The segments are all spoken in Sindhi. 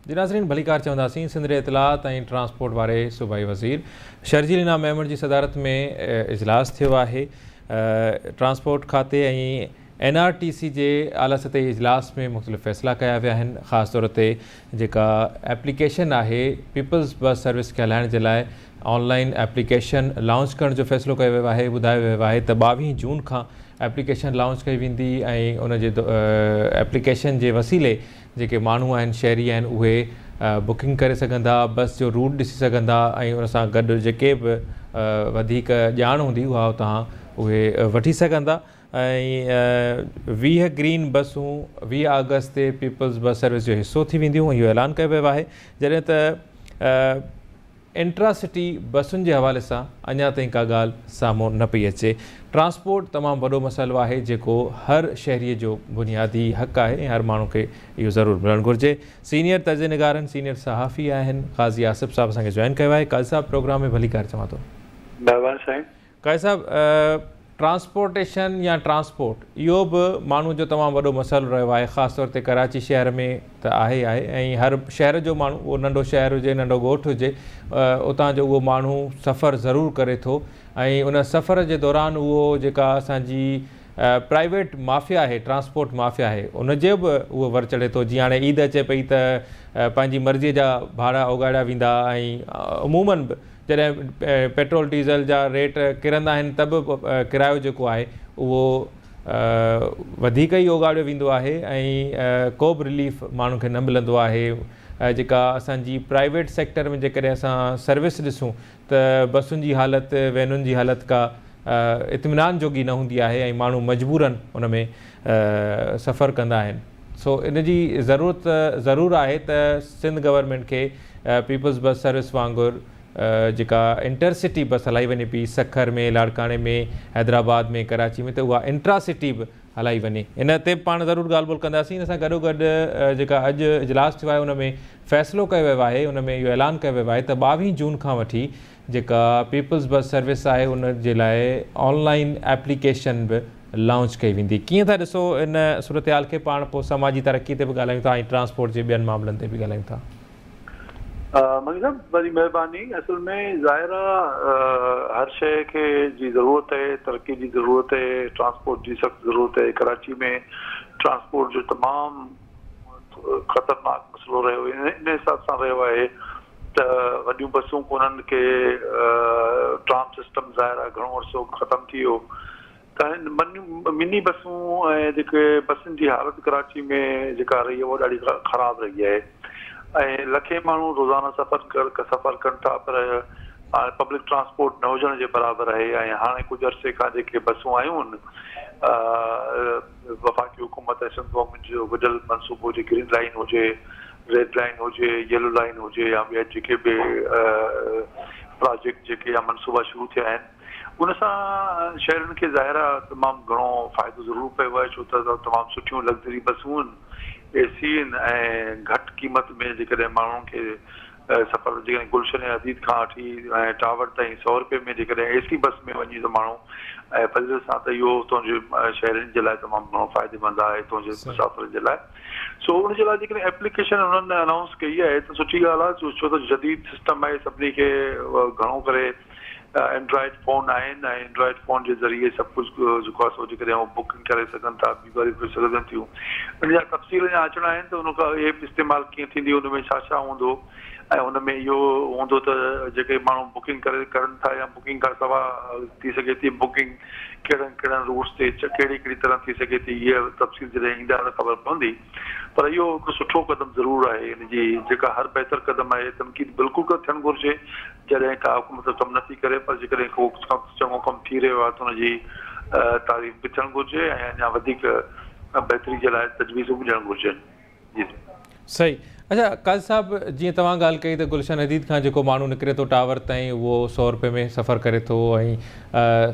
جي ناظرين ڀليڪار چونداسين سنڌ جي اطلاعات ۽ ٽرانسپورٽ واري صوبائي وزير شرجيل انعام ميمڻ جي صدارت ۾ اجلاس ٿيو آهي ٽرانسپورٽ کاتي ۽ اين آر ٽي سي جي اعليٰ سطحي اجلاس ۾ مختلف فيصلا ڪيا ويا آهن خاص طور تي جيڪا ايپليڪيشن آهي پيپلز بس سروس کي هلائڻ جي لاء آن لائن ايپليڪيشن لانچ ڪرڻ جو فيصلو ڪيو ويو آهي ٻڌايو ويو آهي ته 22 جون کان ايپليڪيشن لانچ ڪئي ويندي ۽ ان جي ايپليڪيشن جي وسيلي جيڪي ماڻهو آهن شهري آهن اهي بڪنگ ڪري سگهندا بس جو روٽ ڏسي سگهندا ۽ ان سان گڏ جيڪي به وڌيڪ ڄاڻ هوندي اها اتان اهي وٺي سگهندا ۽ 20 گرين بسون 20 آگسٽ تي پيپلز بس سروس جو حصو ٿي وينديون اهو اعلان ڪيو ويو آهي جڏهن ته انٽرا سٽي بسن جي حوالي سان اڃا تائين ڪا ڳالهه سامهون نه پئي اچي. ٽرانسپورٽ تمام وڏو مسئلو آهي جيڪو هر شهري جو بنيادي حق آهي ۽ هر ماڻهو کي اهو ضرور ملڻ گهرجي. سينيئر تجزيه نگار آهن، سينيئر صحافي آهن قاضي آصف صاحب اسان کي جوائن ڪيو آهي. قاضي صاحب پروگرام ۾ ڀليڪار چوان ٿو. مهرباني سائين. قاضي صاحب ٽرانسپورٽيشن يا ٽرانسپورٽ اهو به ماڻهو جو تمام وڏو مسئلو رهيو آهي خاص طور تي ڪراچي شهر ۾ ته آهي ئي آهي ۽ هر شهر جو ماڻهو اهو ننڍو شهر هجي ننڍو ڳوٺ هجي اتان جو اهو ماڻهو سفر ضرور ڪري ٿو ۽ ان سفر جي دوران اهو جيڪا اسان جي پرائيويٽ مافيا آهي ٽرانسپورٽ مافيا آهي ان جي به اهو ور چڙهي ٿو جيئن هاڻي عيد اچي پئي ته پنهنجي مرضي جا ڀاڙا اوڳاڙيا ويندا ۽ عمومن به جڏهن پيٽرول ڊيزل جا ريٽ ڪرندا آهن ته به ڪرايو جيڪو آهي اهو وڌيڪ ئي اوڳاڙيو ويندو آهي ۽ ڪو به رليف ماڻهن کي نه ملندو آهي جيڪا اسان جي پرائيويٽ سيڪٽر ۾ جيڪڏهن اسان سروس ڏسون ته بسن جي حالت وينن جي حالت ڪا اطمينان جوڳي نه هوندي آهي ۽ ماڻهو مجبورن ان ۾ سفر ڪندا آهن سو ان جي ضرورت ضرور آهي ته سنڌ گورنمينٽ کي پيپلز بس سروس وانگر جيڪا انٽر سٽي بس هلائي وڃي پئي سکر ۾ لاڙڪاڻي ۾ حيدرآباد ۾ ڪراچي ۾ ته اها انٽرا سٽي به هلائي وڃي ان تي به پاڻ ضرور ڳالهه ٻولهه ڪنداسين ان سان گڏو گڏ جيڪا اڄ اجلاس ٿيو آهي ان ۾ فيصلو ڪيو ويو آهي ان ۾ اهو اعلان ڪيو ويو آهي ته 22 جون کان وٺي جيڪا پيپلز بس سروس آهي ان جي لاء آن لائين ايپليڪيشن به لانچ ڪئي ويندي. ڪيئن ٿا ڏسو ان صورتحال کي پاڻ پوء سماجي ترقي تي به ڳالهايون ٿا ۽ ٽرانسپورٽ جي ٻين معاملن تي به ڳالهايون ٿا. منگي صاحب وڏي مهرباني اصل ۾ ظاهر آ هر شيء کي جي ضرورت آهي ترقي جي ضرورت آهي ٽرانسپورٽ جي سخت ضرورت آهي ڪراچي ۾ ٽرانسپورٽ جو تمام خطرناڪ مسئلو رهيو ان حساب سان رهيو آهي ته وڏيون بسون ڪونهن ڪي ٽرام سسٽم ظاهر آهي گهڻو عرصو ختم ٿي ويو ته مني بسون ۽ جيڪي بسن جي حالت ڪراچي ۾ جيڪا رهي اها ڏاڍي خراب رهي آهي ۽ لکين ماڻهو روزانه سفر سفر ڪن ٿا پر هاڻي پبلڪ ٽرانسپورٽ نه هجڻ جي برابر آهي ۽ هاڻي ڪجهه عرصي کان جيڪي بسون آيون آهن وفاقي حڪومت ۽ سنڌ گورنمينٽ جو گڏيل منصوبو جي گرين لائين هجي ريڊ لائين هجي يلو لائين هجي يا ٻيا جيڪي به پراجيڪٽ جيڪي يا منصوبا شروع ٿيا آهن ان سان شهرين کي ظاهر آهي تمام گهڻو فائدو ضرور پيو آهي ڇو ته تمام سٺيون لگزري بسون اي سي آهن ۽ گهٽ قيمت ۾ جيڪڏهن ماڻهن کي سفر جيڪڏهن گلشن حديد کان وٺي ۽ ٽاور تائين سئو رپئي ۾ جيڪڏهن اي سي بس ۾ وڃي ٿو ماڻهو ۽ فضيلت سان ته اهو اتان جي شهرين جي لاء تمام گهڻو فائديمند آهي اتان جي مسافرن جي لاء سو ان جي لاء جيڪڏهن ايپليڪيشن انهن انائونس ڪئي آهي ته سٺي ڳالهه آهي ڇو ته جديد سسٽم آهي سڀني کي گهڻو ڪري اينڊرائيڊ فون آهن ۽ اينڊرائيڊ فون جي ذريعي سڀ ڪجهه جيڪو آهي سو جيڪڏهن هو بڪنگ ڪري سگهن ٿا ٻيون ڳالهيون ڪري سگهجن ٿيون ان جا تفصيل اڃا اچڻا آهن ته ان کان ايپ استعمال ڪيئن ٿيندي ان ۾ ڇا ڇا هوندو ۽ ان ۾ اهو هوندو ته جيڪي ماڻهو بڪنگ ڪري ڪرن ٿا يا بڪنگ کان سواء ٿي سگهي ٿي بڪنگ ڪهڙن ڪهڙن روٽس تي ڪهڙي ڪهڙي طرح ٿي سگهي ٿي اهي تفصيل جڏهن ايندا ته خبر پوندي پر اهو هڪ سٺو قدم ضرور آهي ان جي جيڪا هر بهتر قدم آهي تنقيد بلڪل ٿيڻ گهرجي جڏهن ڪا حڪومت ڪم نه ٿي ڪري پر جيڪڏهن ڪو چڱو ڪم ٿي رهيو آهي ته ان جي تعريف به ٿيڻ گهرجي ۽ اڃا وڌيڪ بهتري جي لاء تجويزون به ڏيڻ گهرجن جي. صحيح اڇا قاضي صاحب جيئن توهان ڳالهه ڪئي ته گلشن حديد کان جيڪو ماڻهو نڪري ٿو ٽاور تائين اهو سئو روپئي ۾ سفر ڪري ٿو ۽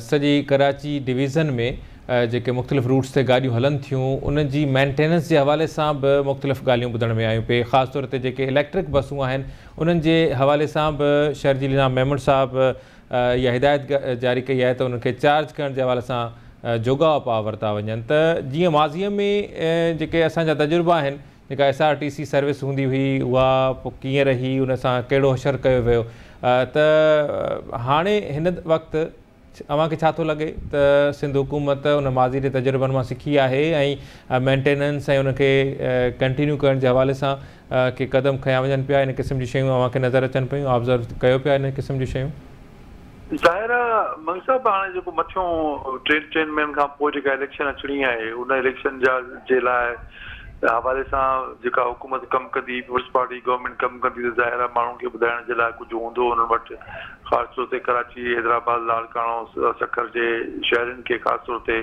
سڄي ڪراچي ڊويزن ۾ جيڪي مختلف روٽس تي گاڏيون هلن ٿيون انهن جي مينٽيننس جي حوالي سان به مختلف ڳالهيون ٻڌڻ ۾ آيون پئي خاص طور تي جيڪي اليڪٽرڪ بسون آهن انهن جي حوالي سان به شرجيل انعام ميمڻ صاحب اها هدايت جاري ڪئي آهي ته انهن کي چارج ڪرڻ جي حوالي سان جوڳا اپاء ورتا وڃن ته جيئن ماضي ۾ جيڪي اسان جا تجربا آهن جيڪا S R T C service هوندي هئي اها پوء ڪيئن رهي ان سان ڪهڙو حشر ڪيو ويو ته هاڻي هن وقت اوهان کي ڇا ٿو لڳي ته سنڌ حڪومت ان ماضي جي تجربن مان سکي آهي ۽ مينٽيننس ۽ ان کي ڪنٽينيو ڪرڻ جي حوالي سان ڪي قدم کنيا وڃن پيا ان قسم جون شيون اوهان کي نظر اچن پيون آبزرو ڪيو پيا ان قسم جون شيون. ظاهر آ منگي صاحب هاڻي جيڪو مٿيون ٽن چئن مهينن کان پوء جيڪا اليڪشن اچڻي آهي ان اليڪشن جا جي لاء حوالي سان جيڪا حڪومت ڪم ڪندي پيپلز پارٽي گورنمينٽ ڪم ڪندي ته ظاهر آ ماڻهن کي ٻڌائڻ جي لاء ڪجهه هوندو انهن وٽ خاص طور تي ڪراچي حيدرآباد لاڙڪاڻو سکر جي شهرين کي خاص طور تي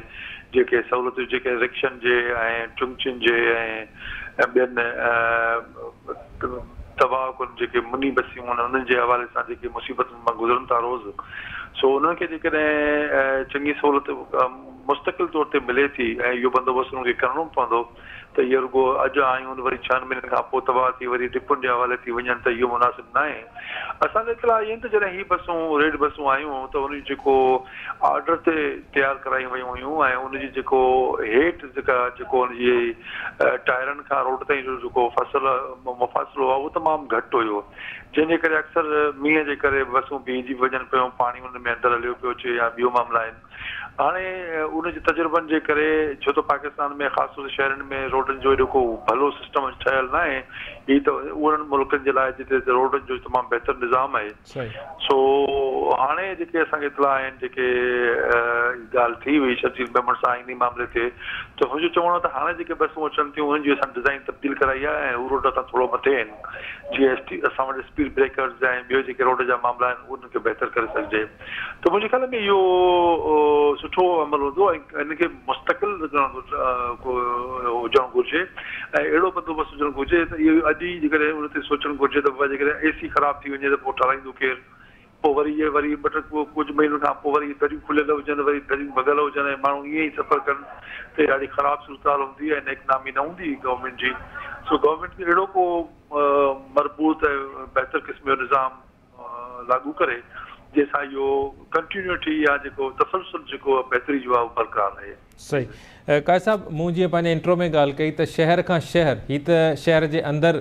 جيڪي سهولتون جيڪي رڪشن جي ۽ ٽرنڪچن جي ۽ ٻين تباهه ڪن جيڪي مني بسيون آهن انهن جي حوالي سان جيڪي مصيبتن مان گذرن ٿا روز سو انهن کي جيڪڏهن چڱي سهولت مستقل طور تي ملي ٿي ۽ اهو بندوبست انهن کي ڪرڻو به پوندو ته اهي رڳو اڄ آيون وري ڇهن مهينن کان پوء تباهه ٿي وري ڊپن جي حوالي ٿي وڃن ته اهو مناسب ناهي. اسان کي اطلاع آهن ته جڏهن هي بسون ريڊ بسون آيون ته ان جون جيڪو آرڊر تي تيار ڪرايون ويون هيون ۽ ان جي جيڪو هيٺ جيڪا جيڪو ان جي ٽائرن کان روڊ تائين جو جيڪو فاصلو مفاصلو آهي اهو تمام گهٽ هيو جنهن جي ڪري اڪثر مينهن جي ڪري بسون بيهجي به وڃن پيون پاڻي ان ۾ اندر هليو پيو اچي يا ٻيو معاملا آهن هاڻي ان جي تجربن جي ڪري ڇو ته پاڪستان ۾ خاص طور تي شهرن ۾ روڊن جو ايڏو ڪو ڀلو سسٽم ٺهيل ناهي هي ته انهن ملڪن جي لاء جتي روڊن جو تمام بهتر نظام آهي سو هاڻي جيڪي اسان کي اطلاع آهن جيڪي ڳالهه ٿي هئي شرجيل ميمڻ سان انهي معاملي تي ته هن جو چوڻ هو ته هاڻي جيڪي بسون اچن ٿيون انهن جي اسان ڊزائين تبديل ڪرائي آهي ۽ هو روڊ کان ٿورو مٿي آهن جيئن ايس ٽي اسان وٽ اسپيڊ بريڪرز ۽ ٻيو جيڪي روڊ جا معاملا آهن انهن کي بهتر ڪري سگهجي ته منهنجي خيال ۾ اهو سٺو عمل هوندو ۽ ان کي مستقل هجڻ گهرجي ۽ اهڙو بندوبست هجڻ گهرجي ته اهو اڄ ئي جيڪڏهن ان تي سوچڻ گهرجي ته بابا جيڪڏهن اي سي خراب ٿي وڃي ته پوء ٺهرائيندو ڪير؟ پوء وري اهي وري ٻه ٽي ڪجهه مهينن کان پوء وري دريون کليل هجن وري دريون ڀڳل هجن ۽ ماڻهو ائين ئي سفر ڪن ته ڏاڍي خراب صورتحال هوندي ۽ نيڪ نامي نه هوندي گورنمينٽ جي. سو گورنمينٽ کي اهڙو ڪو مربوط ۽ بهتر قسم جو نظام لاڳو ڪري جنهن سان اهو ڪنٽينيوٽي يا جيڪو تسلسل جيڪو بهتري جو آهي اهو برقرار رهي. صحيح قائد صاحب مون جيئن پنهنجي انٽرو ۾ ڳالهه ڪئي ته شهر کان شهر هي ته شهر جي اندر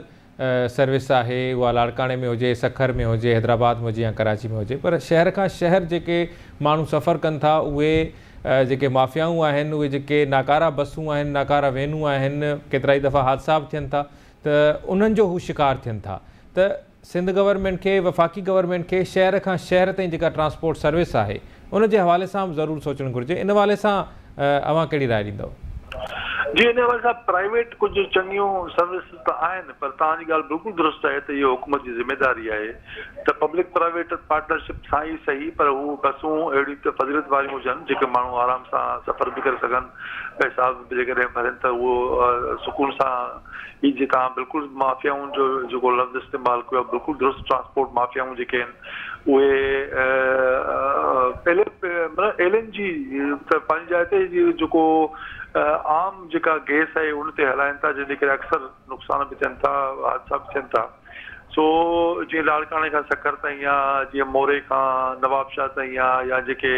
سروس آهي اها لاڙڪاڻي ۾ هجي سکر ۾ هجي حيدرآباد ۾ هجي يا ڪراچي ۾ هجي پر شهر کان شهر جيڪي ماڻهو سفر ڪن ٿا اهي جيڪي مافيائون آهن اهي جيڪي ناڪاره بسون آهن ناڪاره وينون آهن ڪيترائي دفعا حادثا به ٿين ٿا ته انهن جو هو شڪار ٿين ٿا ته سنڌ گورنمينٽ کي وفاقي گورنمينٽ کي شهر کان شهر تائين جيڪا ٽرانسپورٽ سروس آهي ان جي حوالي سان به ضرور سوچڻ گهرجي ان حوالي سان اوهان ڪهڙي راء ڏيندؤ؟ جي ان حوالي سان پرائيويٽ ڪجهه چڱيون سروسز ته آهن پر توهان جي ڳالهه بلڪل درست آهي ته اهو حڪومت جي ذميداري آهي ته پبلڪ پرائيويٽ پارٽنرشپ سان ئي سهي پر هو بسون اهڙي ته فضيلت واريون هجن جيڪي ماڻهو آرام سان سفر به ڪري سگهن پئسا به جيڪڏهن ڀرين ته اهو سڪون سان هي جي توهان بلڪل مافيائون جو جيڪو لفظ استعمال ڪيو آهي بلڪل درست ٽرانسپورٽ مافيائون جيڪي آهن اهي مطلب ايل اين جي ته پنهنجي جاء تي جيڪو عام جيڪا گئس آهي ان تي هلائن ٿا جنهن جي ڪري اڪثر نقصان به ٿين ٿا حادثا به ٿين ٿا سو جيئن لاڙڪاڻي کان سکر تائين يا جيئن موري کان نوابشاهه تائين يا يا جيڪي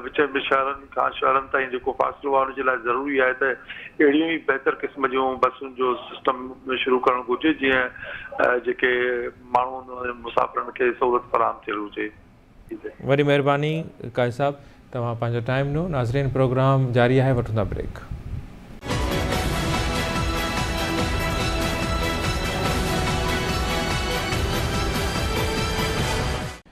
وچ ۾ شهرن کان شهرن تائين جيڪو فاصلو آهي ان جي لاء ضروري آهي ته اهڙيون ئي بهتر قسم جون بسن جو سسٽم شروع ڪرڻ گهرجي جيئن جيڪي ماڻهن مسافرن کي سهولت فراهم ٿيل هجي. وڏي مهرباني قائد صاحب توهان پنهنجو ٽائيم ڏنو ناظرين پروگرام جاري آهي وٺون ٿا بريڪ.